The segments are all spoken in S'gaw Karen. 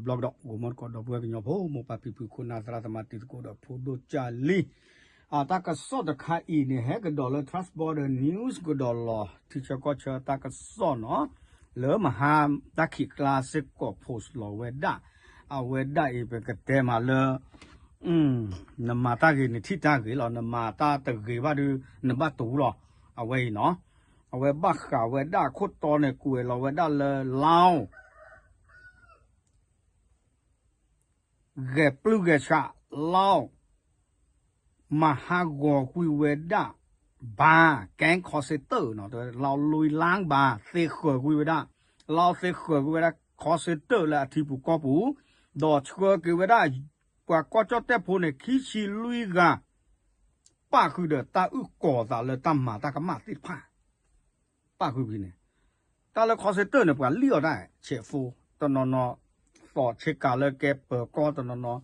ဘျီကဒီး ဂီၤမီတကိးဒီပုၢ်ဝဲၢ်ကညီဖိ မိၢ်ပၢ်ဖံဖု ခိၣ်နၢ်သရၣ်သမါ တံၤသကိးဒီးဖိဒိၣ်ကၢ်လံ, အတၢ်ကစီၣ်တခါအံၤန့ၣ် ဟဲကဒီးလၢ Trust Border News ကဒီးလီၤ. ထံဆၢကီၢ်ဆၢတၢ်ကစီၣ်နီၤ, လၢမဟါတၢ်ခံးကျါစ့ၢ်ကီး post လီၤဝဲဒၣ်, အဝဲဒၣ်အံၤ ပကတဲမးလၢ နမၤတၢ်ဂ့ၤနထံၣ်တၢ်ဂ့ၤလီၤ, နမၤတၢ်တဂ့ၤဘၣ်ဒီး နဘၣ်တူၢ်လီၤ. အဝဲအံၤနီၤ, အဝဲဘၣ်ဃးဝဲဒၣ်ခိၣ်တီန့ၣ် ကွဲးလီၤဝဲဒၣ်လၢ လါ ဂဲၤပျုၢ်ဂဲၤဆှး လါ မၤဟးဂီၤကွံာ်ဝဲဒၣ် ဘၣ် ကဲ call center နီၤ, လါလွံၢ်လါဘၣ် သ့ဃၢၤကွံာ်ဝဲဒၣ်, လါသ့ဃၢၤကွံာ်ဝဲဒၣ် call center လၢအထံပူၤကီၢ်ပူၤ, ဒီးဆှၢက့ၤဝဲဒၣ် ပှၤကီၢ်ကၠီၣ်တဲၣ်ဖိန့ၣ် ခံဆံလွံၢ်ဂၤ ပၣ်ဃုာ်ဒီးတၢ်အုၣ်ကီၤသးလၢတၢ်မၤတၢ်ကမၣ်သ့ၣ်တဖၣ် ပၣ်ဃုာ်ဖဲန့ၣ်, တၢ်လၢ call center န့ၣ် ပှၤလံၣ်အီၤတၢ် ဆဲးဖိ တနီၤနီၤ သီးဆ့ကၤလၢကဲပၢၤကီၢ်တနီၤနီၤ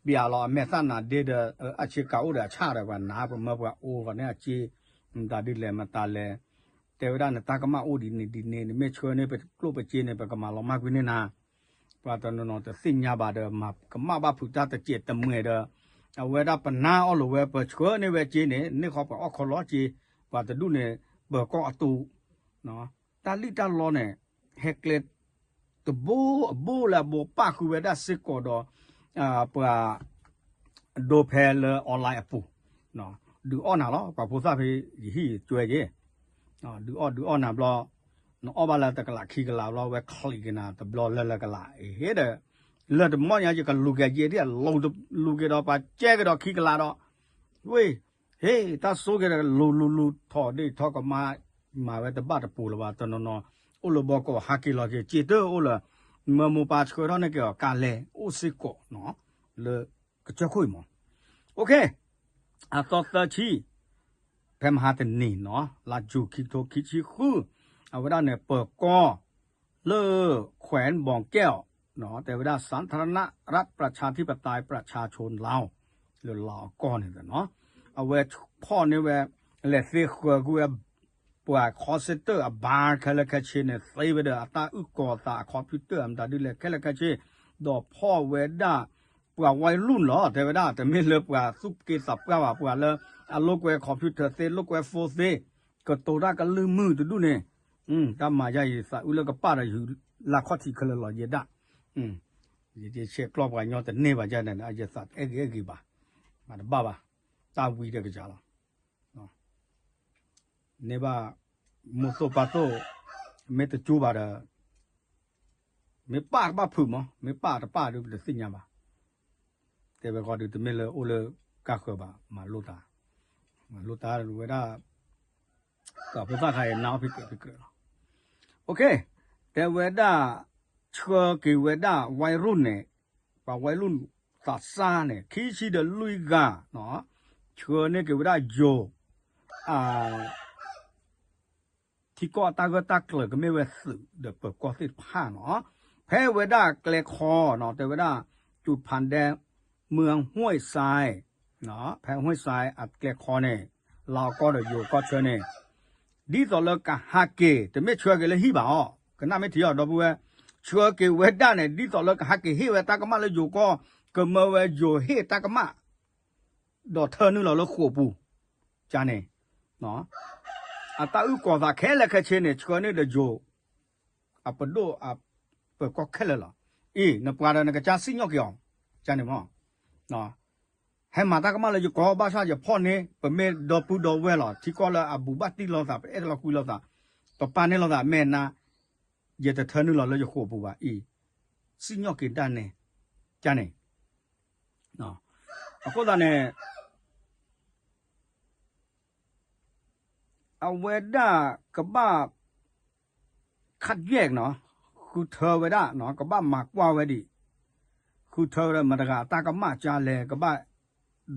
ပျးလီၤအမဲာ်သၣ်နါဒ့ဒီး အဆ့ကၤအိၣ်ဒီးအဆၣ်ဒီး ပှၤနါပမၢပှၤအိၣ်ဂီၤန့ၣ်အစ့ မတၤဒ်လဲၣ်မတၤလဲၣ်, တဲဝဲဒၣ်နတၢ်ကမၣ်အိၣ်ဒ်န့ၣ်ဒ်န့ၣ် နမ့ၢ်ဆှၢန့ၢ်ပကျိၣ်ပစ့န့ၣ် ပကမၤလီၤမၢ်ကွံာ်န့ၢ်နၤ ပှၤတနီၤနီၤတသ့ၣ်ညါဘၣ်ဒီး မၤကမၣ်ဘၣ်ဖုးတၢ်တစဲးတမှဲၤဒီး အဝဲဒၣ်ပနါအီၤလိာ်ဝဲ ပဆှၢန့ၢ်ဝဲစ့န့ၣ် န့ၢ်ဃီပှၤအီၣ်ခီလီၤစ့, ပှၤတဒူၣ်န့ၣ် ပၢၤကီၢ်အတူး, တၢ်လံၣ်တၢ်လီန့ၣ် ဟဲကျဲ တဘိအဘိလၢအဘိပၣ်ဃုာ်ဝဲဒၣ်စ့ၢ်ကီးဒီး ပှၤ ဒိဖဲလၢ online အပူၤ, ဒုးအီၣ်နၤလီၤ ပှၤဖိသၣ်ဖဲယဟံၣ်ယကွဲယ့ၣ်, ဒုးအီၣ်ဒုးအီၣ်နၤဘျီ, နအီၣ်ဘၣ်လၢတကလးခံကလးဘျီ ဝဲချံးက့ၤနၤတဘျီလၢလၢကလး, ဟ့ဒီး လၢတမီၢ်ညါယကလူၤက့ၤယ့ၣ်ဒ်အလူၤက့ၤဒီး ပှၤကဲက့ၤဒီးခံကလးဒီး, ဝ့ၢ် ဟ့ၣ် တၢ်ဆိက့ၤဒီး လူၤလူၤလူၤထီၣ်ဒ့ၣ်ထီၣ်ကမါ, မၤဝဲတဘၣ်တပူၤလၢၤဘၣ် တနီၤနီၤ, အိၣ်လၢဘီကီးဟးက့ၤလီၤက့ၤ စ့တအိၣ်လၢၤ, မၢမိၢ်ပၢ်ဆှၢထီၣ်န့ၢ်က့ၤအီၤကါလဲၢ် အိၣ်စ့ၢ်ကီးနီၤ, လၢကစၢၢ်ခိၣ်အံၤမး, အသီသၢဆံ, ဖဲမဟါတနံၤနီၤ လါယူၤခံကထိခံဆံဃု, အဝဲဒၣ်န့ၣ် ပၢၤကီၢ် လၢ แขวงบ่อนแก้ว တဲဝဲဒၣ် สาธารณรัฐประชาธิปไตยประชาชนลาว လၢလၢအကီၢ်န့ၣ်နီၤ, အဝဲဖီၣ်န့ၢ်ဝဲ လဲၤသ့ဃၢၤကွံာ်ဝဲ ပှၤ call center အဘၣ်ခဲလၢာ်ခဲဆ့န့ၣ် သ့ဝဲဒီးအတၢ်အုၣ်ကီၤသးအ computer အမတၤဒ်လဲၣ်ခဲလၢာ်ခဲဆ့, ဒီးဖီၣ်ဝဲဒၣ် ပှၤဝဲလူၢ်လီၤ တဲဝဲဒၣ် တမ့ၢ်လၢပှၤသူၣ်က့သးပှၢ်ဘၣ် ပှၤလၢအလိာ်ကွဲ computer သ့ လိာ်ကွဲ phone သ့ ကတိၤတၢ်ကလုၢ်မုၢ်တဒူၣ်န့ၣ်, တၢ်မၤယါအံၤ သးအုးလၢကပၣ်ဒီးယူၤလၢခီၣ်ထံးခဲလၢာ်လီၤယဲဒၣ်, ယဆဲးကျိးပှၤကညီတန့ၢ်ဘၣ်ယဲန့ၣ် ယသးအဲၣ်ဂ့ၤအဲၣ်ဂ့ၤဘၣ်, မၤတဘၣ်ဘၣ်, တၢ်ဝံၤဒီးကစၢ်လီၤ, န့ၢ်ဘၣ် မိၢ်သိၣ်ပၢ်သိၣ် မ့ၢ်တကၠူဘၣ်ဒီး မ့ၢ်ပၢ်တဘၣ်ဖုးမး မ့ၢ်ပၢ်တပၢ်ဒုးပတသ့ၣ်ညါဘၣ်, တဲဝဲဃီဒုးတမ့ၢ်လၢအိၣ်လၢကါဃၢၤဘၣ် မၤလိတၢ်, မၤလိတၢ်ဝဲဒၣ်, တၢ်ဖိသၣ်ခါအံၤနါအီၣ်ဖံးကဲးဖံးကဲးလီၤ, တဲဝဲဒၣ် ဆှၢက့ၤဝဲဒၣ် ဝဲရူၢ်န့ၣ်, ပှၤဝဲရူၢ်သးစၢ်န့ၣ် ခံဆံဒီးလွံၢ်ဂၤ, ဆှၢန့ၢ်က့ၤဝဲဒၣ်ယိၤ ထံကီၢ်အတၢ်ဂၢၢ်တၢ်ကျၢၤကမ့ၢ်ဝဲသုးဒီးပၢၤကီၢ်သ့ၣ်တဖၣ်နီၤ, ဖဲဝဲဒၣ်ကျဲခီနီၤ တဲဝဲဒၣ် ကျူဖၣ်ဒဲ မုၢ်အဟွ့ၣ်စဲး, ဖဲဟွ့ၣ်စဲးအကျဲခီန့ၣ် လါအီကီၢ်ဒီးယိၤကီၢ်ဆၢန့ၣ် ဒ်သိးလၢကဟးက့ၤ တမ့ၢ်ဆှၢက့ၤလၢဟံၣ်ဘၣ်အီၤ ကနၣ်မ့ၢ်ထံအီၤဒီပုၢ်ဝဲၢ်, ဆှၢက့ၤဝဲဒၣ်န့ၣ် ဒ်သိးလၢကဟးက့ၤဟ့ၣ်ဝဲတၢ်ကမၣ်လၢယိၤကီၢ်, ကမၢဝဲယိၤဟ့ၣ်တၢ်ကမၣ် ဒီးထၢနုာ်လီၤလၢဃိာ်ပူၤ, ကန့ၣ်, အတၢ်အုၣ်ကီၤသးခဲလၢာ်ခဲဆ့န့ၣ် ဆှၢန့ၢ်ဒီးယိၤ အပဒိၣ်အပၢၤကီၢ်ခဲလၢာ်လီၤ. အံၤ နပှၤဒီးနကစၢ်စံၣ်ညီၣ်က့ၤအီၤ, ကန့ၣ်မး, ဟဲမၤတၢ်ကမၣ်လၢယကီၢ်ဘၣ်ဆၣ်ယဖီၣ်န့ၢ် ပမ့ၢ်ဒီပုၢ်ဒီဝဲၢ်လီၤ. ထံကီၢ်လၢအဘူးဘၣ်တံၢ်လိာ်သး ပအဲၣ်လီၤကွံလိာ်သး ပပာ်န့ၢ်လိာ်သးမဲာ်နါ ယတထၢနုာ်လီၤလၢယဃိာ်ပူၤဘၣ်အံၤ, စံၣ်ညီၣ်က့ၤဒၣ်နဲ, ကန့ၣ်, အဃိသတးန့ၣ် အဝဲဒၣ်ကဘၣ် ခတ်ယဲၢ်နီၤ, ဃုထၢဝဲဒၣ်နီၤ, ကဘၣ်မၤကွၢ်ဝဲဒံး, ဃုထၢဝဲဒၣ်မတၤတဂၤအတၢ်ကမၣ်ကလဲၣ်, ကဘၣ်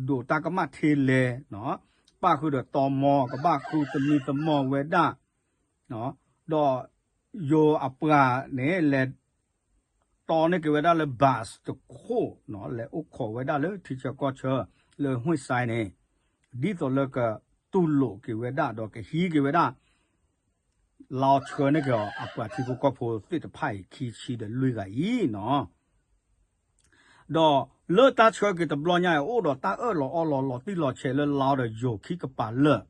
ဒိးတၢ်ကမၣ်ထဲလဲၣ်နီၤ, ပၣ်ဃုာ်ဒီးတီမီၤ, ကဘၣ်ဃုသမံသမိးဝဲဒၣ်, ဒီးယိၤအပှၤန့ၣ် လဲၤတီန့ၢ်က့ၤဝဲဒၣ်လၢ bus တခိၣ်နီၤ, လဲၤအိၣ်ခိးဝဲဒၣ်လၢထံဆၢကီၢ်ဆၢလၢဟွ့ၣ်စဲးန့ၣ်, ဒ်သိးလၢကတူၢ်လိာ်က့ၤဝဲဒၣ် ဒီးကဟံးက့ၤဝဲဒၣ် လါအီဆှၢန့ၢ်က့ၤအီၤ အပှၤထံဖိကီၢ်ဖိသ့ၣ်တဖၣ်အံၤ ခံဆံဒီးလွံၢ်ဂၤအံၤနီၤ, ဒီးလၢတၢ်ဆှၢက့ၤတဘျီညါအံၤ အိၣ်ဒီးတၢ်အၢၣ်လီၤအီလီၤလီၤတံၢ်လီၤဆဲးလၢ Lao ဒီးယိၤခံကပၤလၢာ်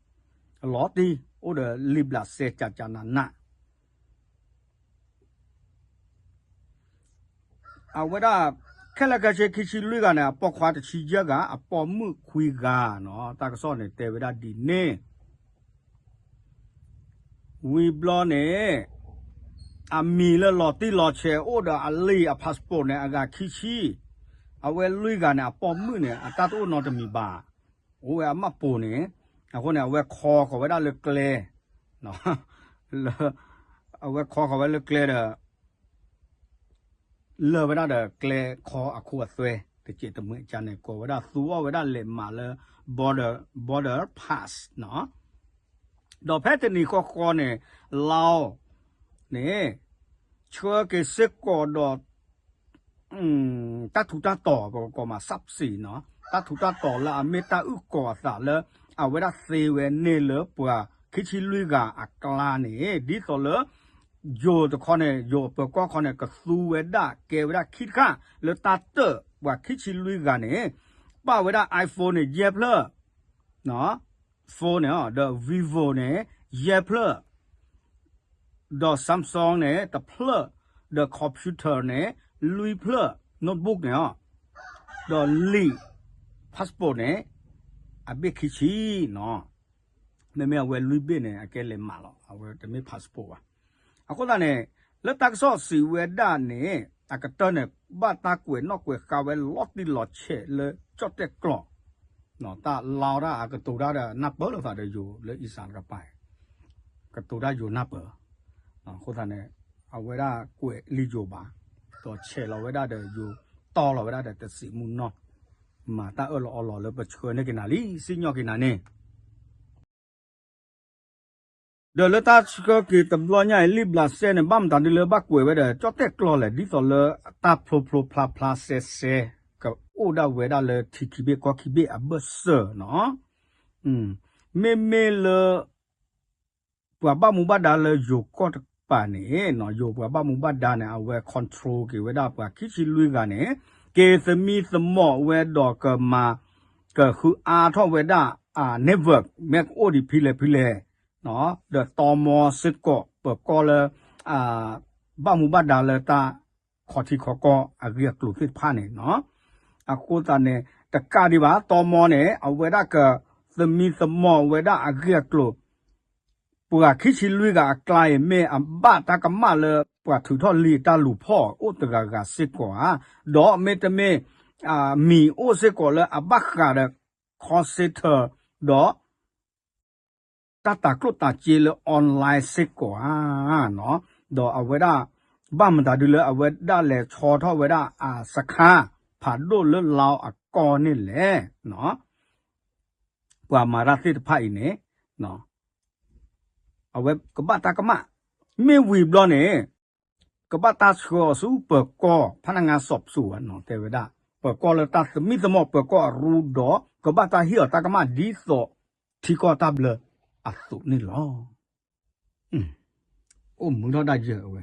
အလီၤတံၢ် အိၣ်ဒီးလံာ်ဘျးစဲကကနန အဝဲဒၣ် ခဲလၢာ်ခဲဆ့ခံဆံလွံၢ်ဂၤန့ၣ် အပိာ်ခွါတဆံယဲၢ်ဂၤ အပိာ်မုၣ်ခွံဂၤနီၤ တၢ်ကစီၣ်န့ၣ်တဲဝဲဒၣ်ဒ်န့ၣ် ဝံၤဘျီန့ၣ် အမံၤလၢလီၤတံၢ်လီၤဆဲးအိၣ်ဒီးအလံာ်အ passport န့ၣ် အဂၤခံဆံ အဝဲလွံၢ်ဂၤန့ၣ် အပိာ်မုၣ်န့ၣ် အတၢ်တအိၣ်နီတမံၤဘၣ် အိၣ်ဝဲအမှတ်ပုံန့ၣ် အဃိန့ၣ် အဝဲခီဃီၤဝဲဒၣ်လၢကျဲ လၢ အဝဲခီဃီၤဝဲလၢကျဲဒီး လၢာ်ဝဲဒၣ်ဒီးကျဲခီအခိအသွဲ တစဲးတမှဲးကန့ၣ် ကိးဝဲဒၣ်သူအီၣ်ဝဲဒၣ်လဲးမးလၢ border border pass နီၤ ဒီးဖဲတနံၤဃီဃီန့ၣ် Lao န့ၣ် ဆှၢက့ၤစ့ၢ်ကီးဒီး တၢ်ထူးတၢ်တီၤ ပကကိးမး စပ်စံနီၤ တၢ်ထူးတၢ်တီၤလၢအမ့ၢ်တၢ်အုၣ်ကီၤအသးလၢ အဝဲဒၣ်သ့ဝဲန့ၢ်လၢပှၤခံဆံလွံၢ်ဂၤအကျါန့ၣ် ဒ်သိးလၢ ယိၤတခီန့ၣ် ယိၤအပၢၤကီၢ်ခီန့ၣ် ကသူဝဲဒၣ်ကဲဝဲဒၣ်ခံတခါ လၢတၢ်တၢၣ်ပှၤခံဆံလွံၢ်ဂၤန့ၣ် ပာ်ဝဲဒၣ် iPhone န့ၣ် ယဲၢ်ဖျၢၣ် phone န့ၣ် ဒီး Vivo န့ၣ် ယဲၢ်ဖျၢၣ် ဒီး Samsung န့ၣ် တဖျၢၣ် ဒီး computer န့ၣ် လွံၢ်ဖျၢၣ် notebook န့ၣ် ဒီးလံာ် passport န့ၣ် အဘ့ၣ်ခံဆံနီၤ မ့မ့ၢ်အဝဲလွံၢ်ဘ့ၣ်န့ၣ် အကဲလဲၤမးလီၤ အဝဲတမ့ၢ် passport ဘၣ် အဃိသတးန့ၣ် လၢတၢ်ကစီၣ်စံးဝဲဒၣ်န့ၣ် အကတၢၢ်န့ၣ် ဘၣ်တၢ်ကွဲးနီၣ်ကွဲးဃါဝဲလီၤတံၢ်လီၤဆဲးလၢကၠီၣ်တဲၣ်ကျီၢ် တၢ်လါဝဲဒၣ်အကတိၤတၢ်ဒီးနၢ်ပၢၢ်လိာ်သးဒီးယိၤလၢအံၣ်စရ့လးတကပၤ ကတိၤတၢ်ယိၤနၢ်ပၢၢ် အဃိသတးန့ၣ် အဝဲဒၣ်ကွဲးလံယိၤဘၣ် ဒီးဆဲးလီၤဝဲဒၣ်ဒီးယိၤ တီလီၤဝဲဒၣ်ဒီးတစံးမုၢ်နီၢ် မၤတၢ်အၢၣ်လီၤအီလီၤလၢပဆှၢန့ၢ်က့ၤနၤလံ စံၣ်ညီၣ်က့ၤနၤန့ၣ် ဒီးလၢတၢ်ဆှၢက့ၤတဘျီညါအံၤ လံာ်ဘျးစဲန့ၣ် ဘၣ်မတၤဒ်လၢဘၣ်ကွဲးဝဲဒီး ကၠီၣ်တဲၣ်ကျီၢ်လဲၣ် ဒ်သိးလၢတၢ်ဖျိဖျိဖျါဖျါစဲစဲ ကအိၣ်ဒၣ်ဝဲဒၣ်လၢထံခံဘ့ၣ်ကီၢ်ခံဘ့ၣ်အဘၢၣ်စၢၤနီၤ မ့မ့ၢ်လၢ ပှၤဘၣ်မူဘၣ်ဒါလၢယိၤကီၢ်တကပၤန့ၣ် ယိၤပှၤဘၣ်မူဘၣ်ဒါန့ၣ် အဝဲ control က့ၤဝဲဒၣ်ပှၤခံဆံလွံၢ်ဂၤန့ၣ် က့ၤသမံသမိးဝဲဒီးကမၤ ကဃုအါထီၣ်ဝဲဒၣ် network မ့ၢ်ကအိၣ်ဒံးဖဲလဲၣ်ဖဲလဲၣ် ဒီးတီမီစ့ၢ်ကီး ပၢၤကီၢ်လၢ ဘၣ်မူဘၣ်ဒါလၢတၢ်ခီထံခီကီၢ်အဂ့ၢ်အကျိၤသ့ၣ်တဖၣ်န့ၣ်နီၤ အဃိသတးန့ၣ် တကးဒံးဘၣ် တီမီန့ၣ် အဝဲဒၣ်ကသမံသမိးဝဲဒၣ်အဂ့ၢ်အကျိၤ ပှၤခံဆံလွံၢ်ဂၤအကျါအံၤ မ့ၢ်အဘၣ်တၢ်ကမၣ်လၢပှၤထုးထီၣ်လံာ်တၢ်လူၤဖီၣ်အိၣ်တဂၤဂၤစ့ၢ်ကီးဧါ, ဒီးမ့တမ့ၢ် မံၤအိၣ်စ့ၢ်ကီးလၢအဘၣ်ဃးဒီး call center ဒီး တၢ်တၤကျိၣ်တၤစ့လၢ online စ့ၢ်ကီးဧါ, ဒီးအဝဲဒၣ် ဘၣ်မတၤဒုလၢအဝဲဒၣ်လဲၤဆီထီၣ်ဝဲဒၣ်အစခါ ဖးဒိၣ်လၢလါအကီၢ်န့ၣ်လဲၣ် ပှၤမၤတၢ်သ့ၣ်တဖၣ်အံၤန့ၣ် အဝဲကဘၣ်တၢ်ကမၣ်, မ့ၢ်ဝံၤဘျီန့ၣ် ကဘၣ်တၢ်ဆှၢအီၤဆူပၢၤကီၢ် ဖးနါငါစီးပစိးဝဲနီၤ တဲဝဲဒၣ် ပၢၤကီၢ်လၢတၢ်သမံသမိးပၢၤကီၢ်အရူဒီး ကဘၣ်တၢ်ဟ့ၣ်အီၤတၢ်ကမၣ်ဒ်သိးထံကီၢ်တၢ်ဘျၢအသိးန့ၣ်လီၤ. အိၣ်မုာ်ထီၣ်ဒၣ်ယဲၢ်အဝဲ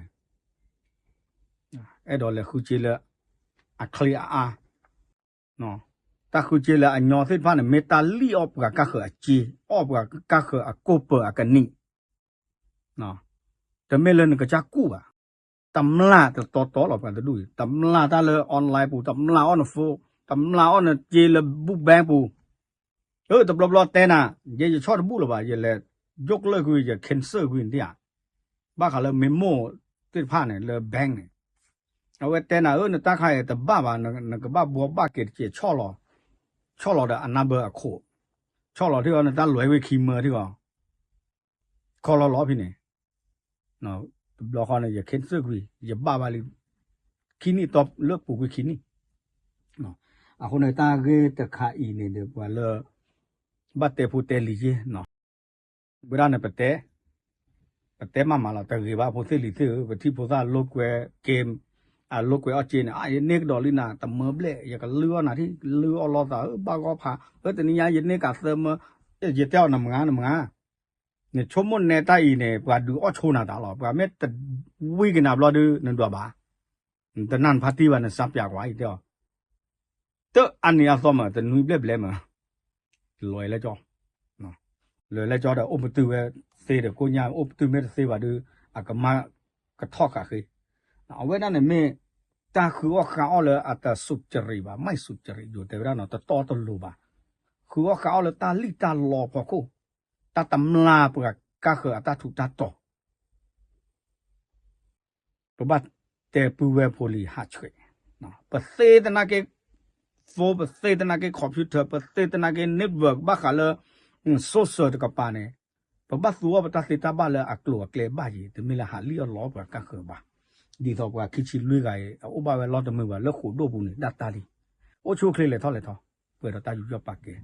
အဲၣ်ဒိးလဲၤဃုစ့လၢ အချ့အအါ တၢ်ဃုစ့လၢအညီသ့ၣ်တဖၣ်န့ၣ် မ့ၢ်တၢ်လံၣ်အီၣ်ပှၤကါဃၢၤအစ့, အီၣ်ပှၤကါဃၢၤအကိၢ်ပၢၤအကနံၣ်, တမ့ၢ်လၢနကစၢ်ကူၣ်ဘၣ်, တမျၢ်တတီတီလီၤပှၤတဒူၣ်အံၤ, တမျၢ်တၢ်လၢ online ပူၤ, တမျၢ်အီၣ်န phone, တမျၢ်အီၣ်နစ့လၢ book bank ပူၤ အၢ တဘျီဘျီတဲနၤ, ယဲယဆီၣ်တဘူၣ်လၢၤဘၣ်, ယလဲၤယိၣ်ကျၢၢ်ကွံာ် ယ cancel ကွံာ်နဒံၣ်ဧါ, ဘၣ်ဃးလၢ memo သ့ၣ်တဖၣ်န့ၣ် လၢ bank န့ၣ်, အဝဲတဲနၤ အၢ နတၢ်ခါအံၤတဘၣ်ဘၣ်, နကဘၣ်ဘှီဘၣ်က့ၤတက့ၢ်, ဆီၣ်လီၤဒီးအ number အခိၣ်, ဆီၣ်လီၤထံၣ်အီၤ နတၢ်လွဲဝဲခံမၢထံၣ်အီၤ ခီလီၤလီၤဖဲန့ၣ်, တဘျီဃီန့ၣ် ယ cancel ကွံာ် ယဘၣ်ဘၣ်လံ, ခံနံၣ်တီလၢပူၤကွံာ်ခံနံၣ်, အဃိန့ၣ် တၢ်ဂ့ၢ်တခါအံၤန့ၣ်ဒီး ပှၤလၢ ဘၣ်တဲဖိတဲလံၤက့ၤ, ဝဲဒၣ်န့ၣ် ပတဲ, ပတဲမးမးလီၤ, တဂ့ၤဘၣ် ဖိသ့ၣ်လံၤသ့ၣ်ဧၢ, ပထံၣ်ဖိသၣ်လိာ်ကွဲ game အလိာ်ကွဲအီၣ်စ့န့ၣ် အါ ယန့ၢ်ကဒီးလံနၤ တမၢဘျဲၣ် ယကလုၢ်အီၣ်နၤထံၣ် လုၢ်အီၣ်လီၤသးဧၢ ဘၣ်ဂီၢ်ဖး အၢ တနံၤညါယန့ၢ်ကးသၢမၢ, ယတဲအီၤနမုၢ်ဂၤ နမုၢ်ဂၤ, နဆိကမိၣ်နဲတၢ်အံၤန့ၣ် ပှၤဒုးအီၣ်ဆိနၤတၢ်လီၤ, ပှၤမ့ၢ်တဝံကနၤဘျီဒုး နဒွးဘၣ်, နတနၢ်နဖါတံၢ်ဘၣ် နစၢ်ပၠးကွၢ်အံၤတဲအီၤ, တၢ်အါနံၤအါသီမး တနွံဘျဲၣ်ဘျဲၣ်မး လီၤလဲကၠီ, လီၤလဲကၠီဒီး အိၣ်ပတုာ်ဝဲသ့ဒီးကိၣ်ညါ အိၣ်ပတုာ်မ့ၢ်တသ့ဘၣ်ဒီး အကမၤကထီၣ်ဃာ်ဃ့. အဝဲဒၣ်န့ၣ်မ့ၢ် တၢ်ဃုအီၣ်ဃုအီလၢအတစူးစရံးဘၣ် မ့ၢ်စူးစရံး ယိၤတဲဝဲဒၣ်နီၤ တတီတလိၤဘၣ်. ဃုအီၣ်ဃုအီလၢတၢ်လံၣ်တၢ်လီဖီခိၣ်, တၢ်တမျၢ်ပှၤကါဃၢၤအတၢ်ထူးတၢ်တီၤ ပဘၣ်တဲပုၢ်ဝဲၢ်ဖိလံၤဟးဆှဲး, ပသ့သနာ်က့ phone ပသ့သနာ်က့ computer ပသ့သနာ်က့ network ဘၣ်ဃးလၢ social တကပၤန့ၣ် ပဘၣ်သူအီၣ်ပတၢ်သ့တၢ်ဘၣ်လၢအကျိၤအကျဲဘၣ်ယံၤ တမ့ၢ်လၢဟးလံၣ်အီၣ်လီပှၤကါဃၢၤဘၣ်. ဒ်သိးပှၤခံဆံလွံၢ်ဂၤအံၤ အအိၣ်ဘၣ်ဝဲလီၤတမုာ်ဘၣ်လၢဃိာ်ဒိၣ်ပူၤန့ၣ် ဒၣ်တၢ်လံ, အိၣ်ဆူၣ်အိၣ်ချ့လဲၤထီၣ်လဲၤထီ, ပှဲၤဒီးတၢ်ယူးယီၣ်ပာ်ကဲ